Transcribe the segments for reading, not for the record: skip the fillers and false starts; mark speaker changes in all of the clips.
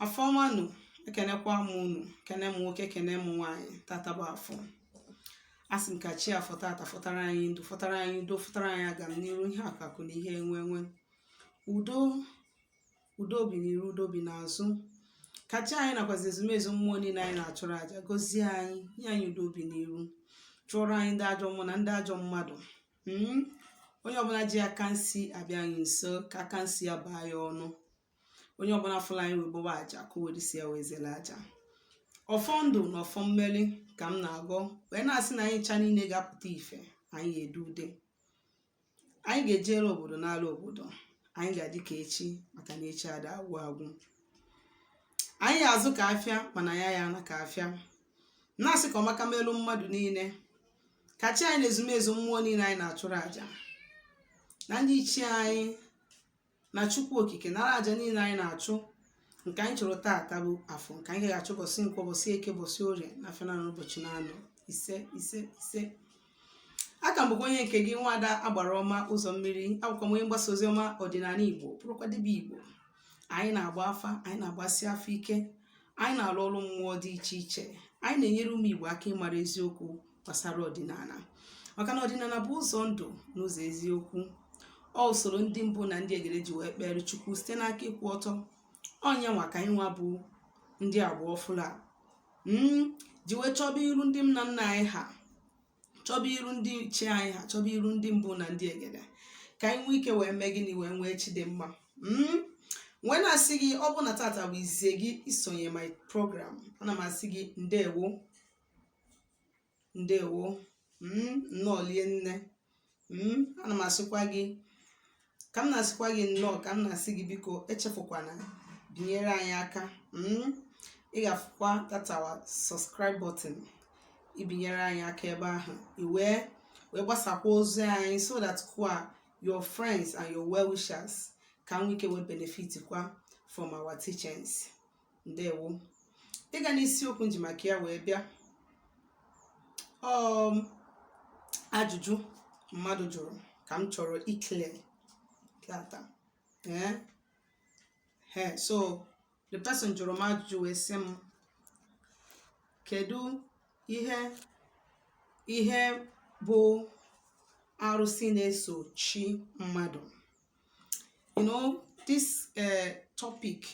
Speaker 1: Afọ ọma nụ. Ekenekwa m unu, kene m nwoke, kene m nwaanyị. Tata bụ afọ. A sị m ka chi afọ tata fọtara anyị ndụ, fọtara anyị udo, fọtara anyị agam n'iru, ihe akụ na ihe enwe enwe, udo, udo bi n'iru, udo bi n'azụ. Ka chi anyị nakwazi ezumezu mmụọ niile anyị na-achụrụ àjà gọzie anyị, nye anyị udo bi n'iru, chụọrọ anyị ndị ajọ mmụọ na ndị ajọ mmadụ. Onye ọbụla ji aka nsi abịa anyị nso, ka aka nsi ya baa ya ọnụ. Onye ọbụla fụrụ anyị wee gbawa àjà, ka o were isi ya wee zere àjà. Ọfọ ndụ na ọfọ mmeri ka m na-agọ wee na-asị na anyị ncha niile ga-apụta ife. Anyị ga-edu ude, anyị ga-ejere obodo n'ala obodo, anyị ga-adị ka echi, maka na echi ada agwụ agwụ. Anyị ga-azụ ka afịa, mana ya ya ana ka afịa. Na-asị ka ọmaka melu mmadụ niile, ka chi anyị na ezumezu mmụọ niile anyị na-achụrụ àjà na ndị ichie anyị na Chukwu Okike nara àjà niile anyị na-achụ. Nke anyị chụrụ taata bụ afọ, nke anyị ga-achụ bọsị nkwọ, bọsị eke, bọsị orie na afịa na ụbọchị na-anọ. Ise, ise, ise. Aka m bụkwa onye nke gị, nwaada Agbara Ọma Ụzọ Mmiri. Abụkwa m onye mgbasa ozi ọma ọdịnala Igbo, bụrụkwa dibịa Igbo. Anyị na-agba afa, anyị na-agbasi afọ ike, anyị na-alụ ọrụ mmụọ dị iche iche. Anyị na-enyere ụmụ Igbo aka ịmara eziokwu gbasara ọdịnala, maka na ọdịnala bụ ụzọ ndụ na ụzọ eziokwu. Ọ usoro ndị mbụ na ndị egede ji wee kpere Chukwu site n'aka ịkwụ ọtọ. Ọnya nwa ka anyị nwa bụ ndị agba ọfụla ji wee chọba iru ndị nna nna anyị ha, chọba iru ndị chi anyị ha, chọba iru ndị mbụ na ndị egede, ka anyị nwee ike wee mee gịnị? Wee nwee chi dị mma. Wee na-asị gị, ọ bụ na tata bụ izie gị isonye my program, ana m asị gị ndewo, ndewo, nnọọ lie nne. Ana m asịkwa gị, ka m na-asịkwa gị nnọọ, ka m na-asị gị biko echefukwana binyere anyị aka. Ị ga-afụkwa that our subscribe button, ibinyere anyị aka ebe ahụ, i wee gbasakwa ozi anyị so that kwa your friends and your well wishers ka nwee ike wee benefit kwa from our teachings. Ndewo. Ịga n'isiokwu nji maka ya wee bịa, ajụjụ mmadụ jụrụ ka m chọrọ ikele tata. Ee, so the person jụrụ m ajụjụ wee sị m, kedu ihe bụ arụsị na-eso chi mmadụ? This topic,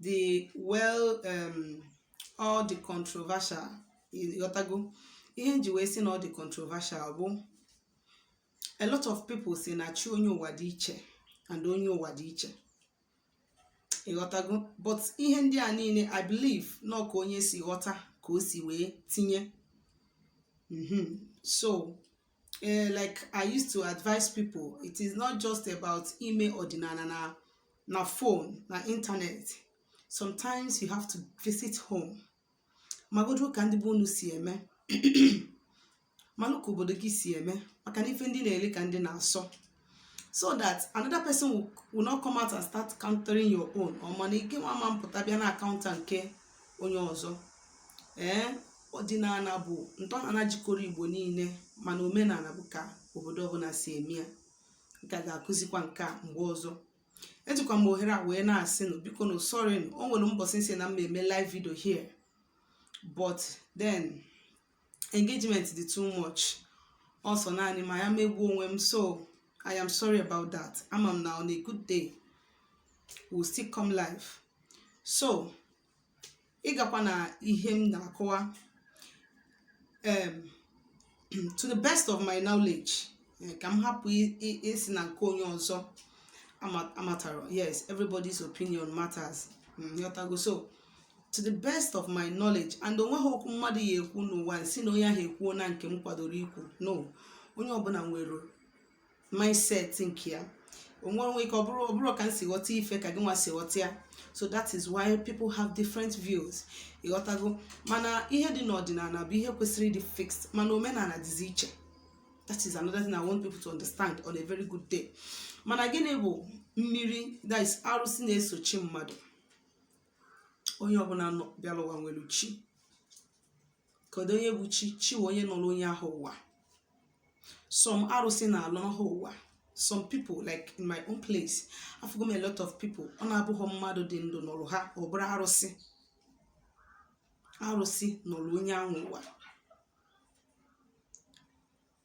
Speaker 1: the well, all the controversial. Ịghọtago ihe nji wee sị na ọ dị controversial bụ a lot of people si na chi onye ụwa dị iche and onye ụwa dị iche. Ịghọtago? But ihe ndị a niile, I believe nọ ka onye si ghọta ka o si wee tinye. So like I used to advise people, it is not just about ime ọdịnala na phone, na internet. Sometimes you have to visit home, magodo ka ndị be unu si eme, malụ ka obodo gị si eme, maka na ife ndị na-ele ka ndị na-asọ, so that another person will not come out and start countering your own, ọ mana ike nwa ama mpụta bịa na counter nke onye ọzọ. Ee, ọdịnala bụ ntọala jikọrọ Igbo niile, mana omenala bụ ka obodo ọbụla si eme ya. Nke a ga-akụzikwa nke a mgbe ọzọ. Ejikwa m ohere a wee na-asị nụ, biko nụ, sorry nụ. O nwere mbọsị nsị na m eme live video here, but then engagement dị too much, ọsọ naanị ma ya megbuo onwe m. So I am sorry about that. Ama m na on a good day we'll still come live. So ịgakwa na ihe m na-akọwa, to the best of my knowledge, ka m hapụ isi na nke onye ọzọ amatara. Yes, everybody's opinion matters. Ghọtago? So to the best of my knowledge, and onweghị okwu mmadụ ya ekwu n'ụwa nsi na onye ahụ ekwuo na nke m kwadoro ikwu. No, onye ọbụla nwere mindset nke ya. Onwere nwe ike ọ bụrụ ka m si ghọta ife ka gị nwa si ghọta ya. So that is why people have different views. Ịghọtago? Mana ihe dị n'ọdịnala bụ ihe kwesịrị ịdị fixed, mana omenala dịzi iche. That is another thing I want people to understand on a very good day. Mana gịnị bụ mmiri, that is arụsị na-esochi mmadụ? Onye ọbụla nọ bịara ụwa nwere chi. Kedu onye bụ chi? Chi bụ onye nọrọ onye ahụ ụwa. Some arụsị na-alọ ha ụwa, Some people, like in my own place, afụgo m a lot of people ọ na-abụghị mmadụ dị ndụ nọrọ ha, ọ bụrụ arụsị, arụsị nọrọ onye ahụ ụwa.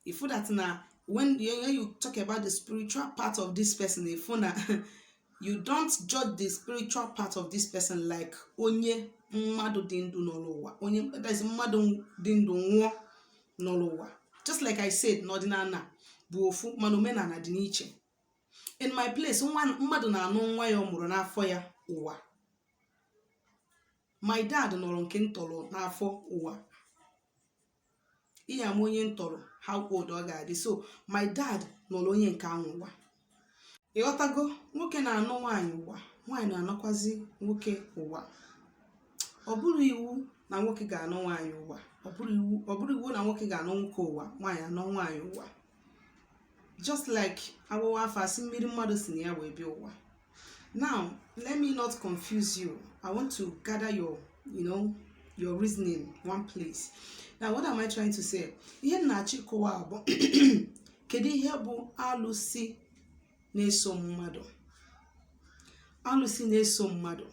Speaker 1: Ifu that na when you talk about the spiritual part of this person, ifu na you don't judge the spiritual part of this person like onye mmadụ dị ndụ nọrọ ụwa, onye, that is, mmadụ dị ndụ nwụọ nọrọ ụwa. Just like I said, n'ọdịnala bụ ofu, mana omenala dị n'iche. In my place, nwa mmadụ na-anụ nwa ya ọ mụrụ n'afọ ya ụwa. My dad nọrọ nke ntọrọ n'afọ ụwa. Ihe ama onye ntọrọ, how old ọ ga-adị. So my dad nọrọ onye nke ahụ ụwa. Ịghọtago? Nwoke na-anụ nwaanyị ụwa, nwaanyị na-anọkwazi nwoke ụwa. Ọ bụrụ iwu na nwoke ga-anụ nwaanyị ụwa, ọ bụrụ iwu na nwoke ga-anụ nwoke ụwa, nwaanyị anọ nwaanyị ụwa. Just like agbụwa afọ, asị mmiri mmadụ si na ya wee bịa ụwa. Now, let me not confuse you. I want to gather your you know your reasoning one place. Now, what am I trying to say? Ihe m na-achọ ịkọwa bụ, kedu ihe bụ alụsị na-eso mmadụ? Alụsị na-eso mmadụ.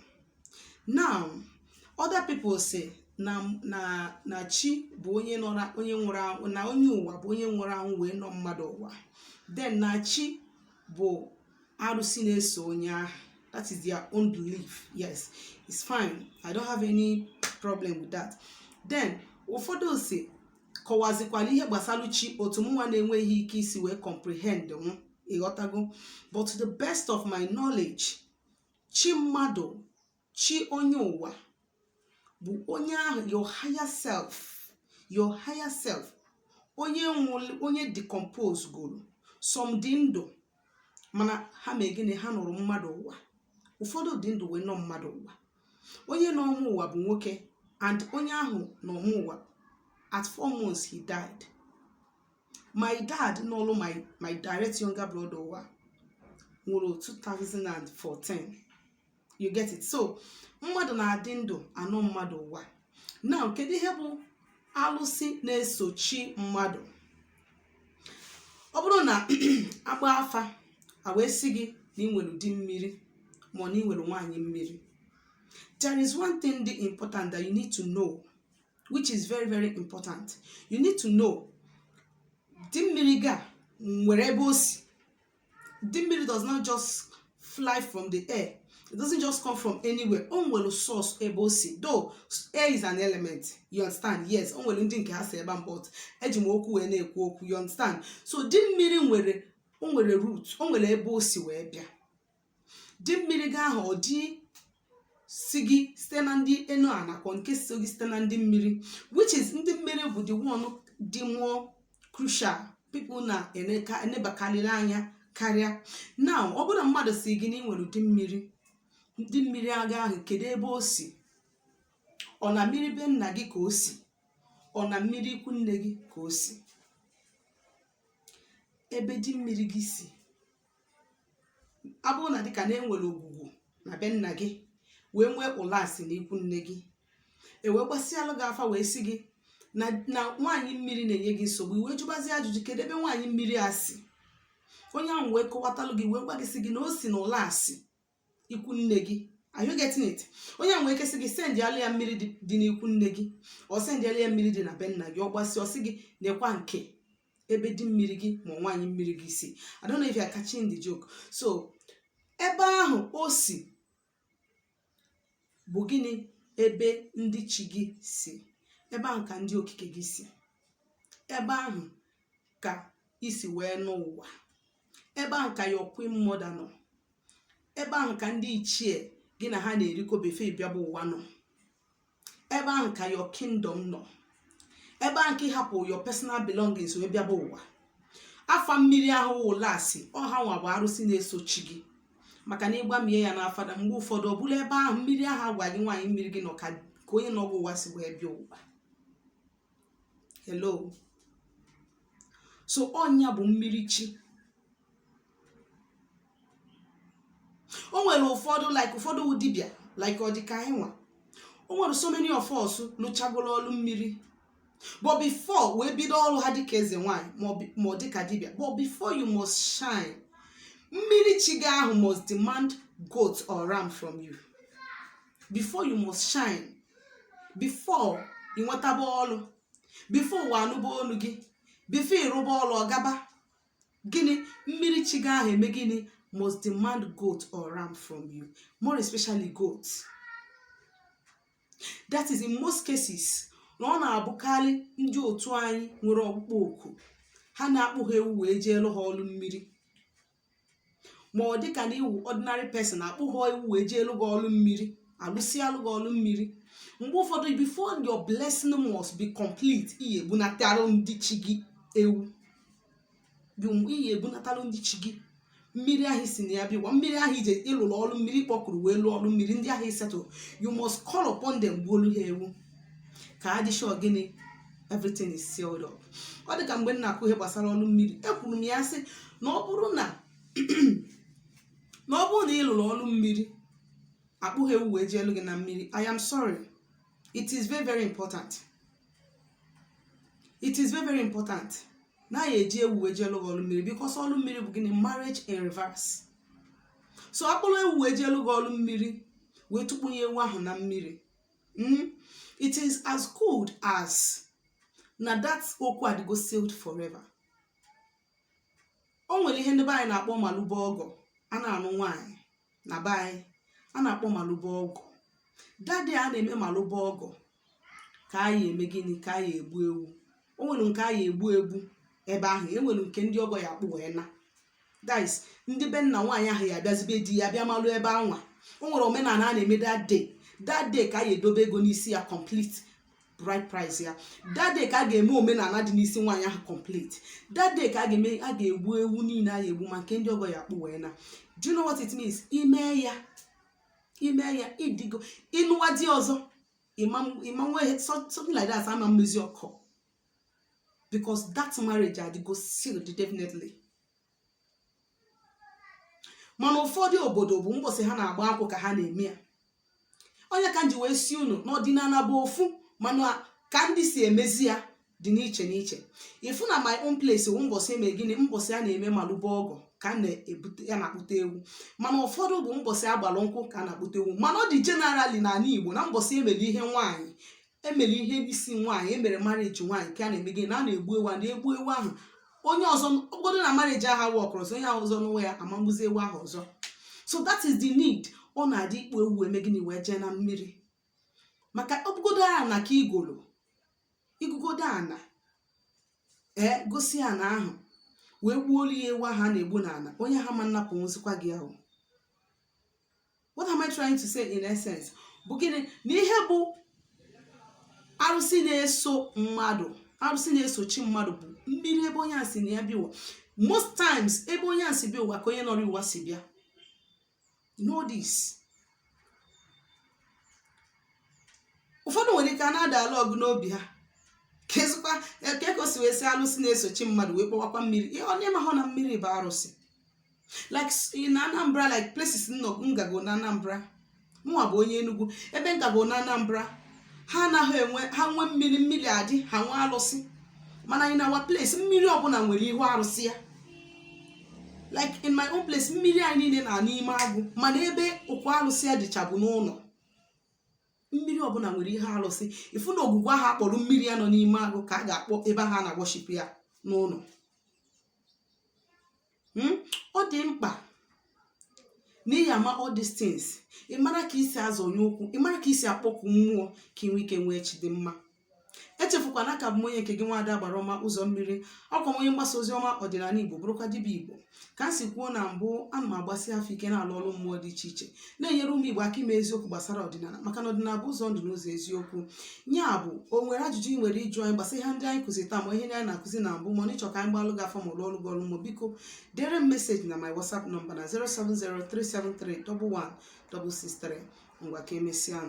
Speaker 1: Now, other people say na chi bụ onye nọrọ onye nwụrụ anwụ, na onye ụwa bụ onye nwụrụ anwụ wee nọ mmadụ ụwa, then na chi bụ arụsị na-eso onye ahụ. That is their own belief. Yes, it's fine, I don't have any problem with that. Then ụfọdụ si kọwazikwala ihe gbasara chi otu mụnwa na-enweghị ike isi wee comprehend m. Ịghọtago? But to the best of my knowledge, chi mmadụ, chi onye ụwa bụ onye ahụ, your higher self, your higher self, onye nwụrụ, onye decompose goro. Some dị ndụ, mana ha mee gịnị? Ha nụrụ mmadụ ụwa. Ụfọdụ dị ndụ wee nọ mmadụ ụwa. Onye nọ ọmụ ụwa bụ nwoke, and onye ahụ nọ ọmụ ụwa, at 4 months he died. My dad nọlụ my direct younger brother ụwa nwụrụ 2014. You get it? So mmadụ na-adị ndụ anọ mmadụ ụwa. Now, kedu ihe bụ alụsị na-esochi mmadụ? Ọ bụrụ na agba afa a wee sị gị na ị nwere di mmiri, ma ọ na ị nwere nwaanyị mmiri, there is one thing dị important that you need to know, which is very, very important. You need to know, di mmiri ga nwere ebe o si. Di mmiri does not just fly from the air. It doesn't just come from anywhere. O nwere source ebe o si. Though air is an element, you understand? Yes, o nwere ndị nke ha si ebe a, but eji m okwu wee na-ekwu okwu, you understand? So di mmiri nwere, o nwere root, o nwere ebe o si wee bịa. Di mmiri gị ahụ, ọ dị si gị site na ndị enu anakọ nke si gị site na ndị mmiri, which is ndị mmiri bụ the one dị more crucial people na-enebakarịrị anya karịa. Now, ọ bụrụ na mmadụ si gị na ị nwere ụdị mmiri, ndị mmiri aga ahụ, kedu ebe o si? Ọ na mmiri be nna gị ka o si? Ọ na mmiri ikwu nne gị ka o si? Ebe di mmiri gị si, abụrụ na dịka na enwere ogwugwu na be nna gị, wee nwee ụlasị na ikwu nne gị, e wee gbasịalụ gị afa, wee sị gị na nwaanyị mmiri na-enye gị nsogbu, i wee jụbazie ajụjụ, kedu ebe nwaanyị mmiri a si? Onye ahụ wee kọwatalụ gị, wee gwa gị, sị gị na o si na ụlasị ikwu nne gị. Are you getting it? Onye ahụ wee kesị gị sendịalụ ya mmiri dị n'ikwu nne gị, ọ sendịalụ ya mmiri dị na be nna gị. Ọ gbasị, ọ sị gị nekwa nke ebe di mmiri gị ma nwaanyị mmiri gị si. I don't know if you are catching the joke. So ebe ahụ o si bụ gịnị? Ebe ndị chi gị si, ebe ahụ ka ndị okike gị si, ebe ahụ ka isi wee n'ụwa, ebe ahụ ka your queen mother nọ, ebe ahụ ka ndị ichie gị na ha na-erikọ befe bịaba ụwa nọ, ebe ahụ ka your kingdom nọ, ebe ahụ ka ịhapụ your personal belongings wee bịaba ụwa. Afa mmiri ahụ wụlasị ọha nwa bụ arụsị na-esochi gị, maka na ịgbamie ya n'afa na mgbe ụfọdụ ọ bụla ebe ahụ mmiri ahụ agwa gị nwaanyị mmiri gị nọ ka onye nọ gị ụwa si wee bịa ụwa. Hello? So ọnya bụ mmiri chi. O nwere ụfọdụ, like ụfọdụ wụ dibịa, like ọ dị ka anyị nwa. O nwere so many of us lụchagoro ọrụ mmiri, but before wee bido ọrụ ha dịka eze nwanyị ma ọ dịka dibịa, but before you must shine. Mmiri chi gị ahụ must demand goat or ram from you before you must shine, before ị nwetaba ọlụ, before ụwa anụba olu gị, before ịrụba ọlụ ọgaba. Gịnị? Mmiri chi gị ahụ eme gịnị? Must demand goat or ram from you, more especially goat. That is, in most cases, na ọ na-abụkarị ndị otu anyị nwere ọkpụkpọ oku ha na-akpụ ha ewu wee jee lụ ha ọlụ mmiri, ma ọ dịka na iwu ordinary person akpụ ha ewu wee jee lụ gị ọlụ mmiri, alụsịalụ gị ọlụ mmiri. Mgbe ụfọdụ, before your blessing must be complete, iyi ebunatalụ ndị chi gị ewu, iyi ebunatalụ ndị chi gị mmiri ahụ si na ya bịa. Mmiri ahụ ije ịlụrụ ọlụ mmiri, kpọkụrụ wee lụọ ọlụ mmiri, ndị ahụ isetụ, you must call upon them, gbuolu ha ewu ka adị sure gịnị? Everything is sealed up. Ọ dị ka mgbe m na-akụ ihe gbasara ọlụ mmiri, ekwuru m ya sị na ọ bụrụ na ị lụrụ ọlụ mmiri, akpụghị ewu wee jee elu gị na mmiri, I am sorry, it is very, very important. It is very, very important na ya eji ewu wee jee elu gị ọlụ mmiri, because ọlụ mmiri bụ gịnị? Marriage in reverse. So akpụrụ ewu wee jee elu gị ọlụ mmiri, wee tụkpunye ewu ahụ na mmiri, it is as good as na that okwu adịgo sealed forever. O nwere ihe ndị be anyị na-akpọ malụba ọgọ. A na-anụ nwaanyị na be anyị, a na-akpọ malụba ọgọ. Daddy, a na-eme malụba ọgọ ka anyị eme gịnị? Ka anyị egbu ewu. O nwere nke anyị egbu egbu ebe ahụ, e nwere nke ndị ọgọ ya akpụ wee na, that is, ndị be nna nwaanyị ahụ ya abịazibe di ya bịa malụ ebe anwa. O nwere omenala a na-eme that day. That day ka a ya edobe ego n'isi ya, complete bride price ya. That day ka a ga-eme omenala dị n'isi nwaanyị ahụ complete. That day ka a ga-eme, a ga-egbu ewu niile a ga-egbu, ma nke ndị ọgọ ya akpụ wee na. Do you know what it means? Ime ya, ime ya, ịdịgo ịnụwa di ọzọ, ịma nwe something like that ama mmezi ọkọ, because that marriage adịgo sealed definitely. Mana ụfọdụ obodo bụ mbọsị ha na-agba akwụ ka ha na-eme ya. Onye ka m ji wee si unu n'ọdịnala bụ ofu, mana ka ndị si emezi ya dị n'iche n'iche. Ifu na my own place wụ mbọsị eme gịnị? Mbọsị a na-eme malụba ọgọ ka a na-ebute ya, na-akpụta ewu. Mana ụfọdụ bụ mbọsị agbalụ nkwụ ka a na-akpụta ewu. Mana ọ dị generally n'ala Igbo na mbọsị emere ihe nwaanyị, emere ihe isi nwaanyị, emere marriage nwaanyị, ka a na-eme gịnị? Na a na-egbu ewu. A na-egbu ewu ahụ, onye ọzọ ogodo na marriage ahụ wọkọrọ ọzọ, onye ahụ ọzọ n'ụwa ya ama mgbuzi ewu ahụ ọzọ. So that is the need ọ na-adị ikpu ewu eme gịnị? Wee jee na mmiri. Maka ọbụgodo ana ka igolo igugodo ana, ee, gosi ana ahụ wee gbuolu ya ewu ahụ a na-egbu n'ala, onye ha ma nnapụ nwụzikwa gị ahụ. What am I trying to say in essence bụ gịnị? Na ihe bụ arụsị na-eso mmadụ, arụsị na-esochi mmadụ bụ mmiri ebe onye a si na ya bịa ụwa. Most times, ebe onye a si bịa ụwa ka onye nọrọ ụwa si bịa. Know this. Ụfọdụ nwere ike a na-ada ala ọgụ n'obi ha, kezikwa ka ka o si wee sị alụsị na-esochi mmadụ wee kpọwakwa mmiri. Ihe ọ na-eme hụ na mmiri bụ arụsị, like in Anambra, like places ngago na Anambra. Mụnwa bụ onye Enugu. Ebe ngago na Anambra, ha anaghị enwe, ha nwee mmiri, mmiri adị, ha nwee alụsị. Mana in our place, mmiri ọbụla nwere ihu arụsị ya. Like in my own place, mmiri anyị niile na n'ime agwụ, mana ebe ụkwụ alụsị ya dịcha bụ n'ụlọ. Mmiri ọbụla nwere ihe alụsị. Ifu na ogwugwu ahụ akpọrọ mmiri ya nọ n'ime agụ ka a ga-akpọ ebe ahụ a na-worship ya n'ụlọ. Ọ dị mkpa n'ihi ama all these things, ị mara ka isi azọ onye okwu, ị mara ka isi akpọku mmụọ, ka ị nwee ike nwee chi dị mma. Echefukwana ka bụ m onye nke gị, nwaada gbara ọma ụzọ mmiri, ọkwa m onye mgbasa ozi ọma ọdịnala Igbo, bụrụkwa dibịa Igbo. Ka m si kwuo na mbụ, ana m agbasi afọ ike na-alụ ọrụ mmụọ dị iche iche, na-enyere ụmụ Igbo aka ime eziokwu gbasara ọdịnala, maka na ọdịnala bụ ụzọ ndụ na ụzọ eziokwu. Ya bụ, o nwere ajụjụ ị nwere ịjụ anyị gbasara ihe ndị anyị kụzi taa, ma ihe ndị anyị na-akụzi na mbụ, ma ọ ịchọ ka anyị gbalụ gị afọ ma lụọ ọrụ gị ọrụ mmụọ, biko dere m message na my WhatsApp number na 07037311663. Ngwa, ka emesịa.